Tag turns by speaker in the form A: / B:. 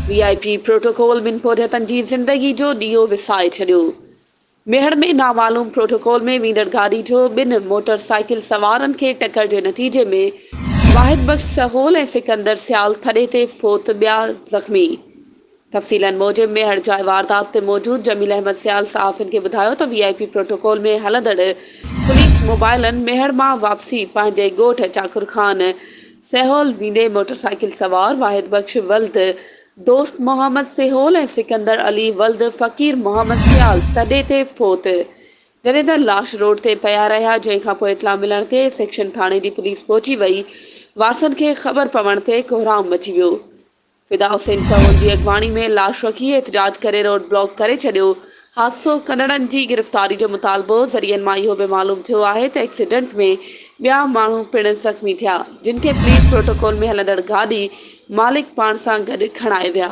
A: V آء P protocol ٻن پورهيتن جي زندگي جو ڏيئو وسائي ڇڏيو. ميهڙ ۾ نامعلوم پروٽوڪول ۾ ويندڙ گاڏي جو ٻن موٽر سائيڪل سوارن کي ٽڪر جي نتيجي ۾ واحد بخش سهول ۽ سڪندر سيال ٿڏي تي فوت ٻيا زخمي. تفصيلن موجب ميهڙ جاء واردات تي موجود جميل احمد سيال صحافين کي ٻڌايو ته وي آء پي پروٽوڪول ۾ هلندڙ پوليس موبائلن ميهڙ مان واپسي پنهنجي ڳوٺ چاڪر خان سيهول ويندي موٽر سائيڪل سوار واحد بخش ولد دوست محمد سيهول ۽ سڪندر علي ولد فقير محمد سيال تڏي تي فوت جڏهن ته لاش روڊ تي پيا رهيا جنهن کانپوء اطلاع ملڻ تي سيڪشن ٿاڻي جي پوليس پهچي وئي وارثن کي خبر پوڻ تي ڪهرام مچي ويو. فدا حسين سهول جي اڳواڻي ۾ لاش رکي احتجاج ڪري روڊ بلاڪ ڪري ڇڏيو، حادثو ڪندڙن جي گرفتاري جو مطالبو، ذريعن مان اهو به معلوم ٿيو آهي ته ايڪسيڊنٽ ۾ ٻيا ماڻهو پڻ زخمي ٿيا، جن کي پوليس پروٽوڪول ۾ هلندڙ گاڏي مالڪ پاڻ سان گڏ کڻائي ويا.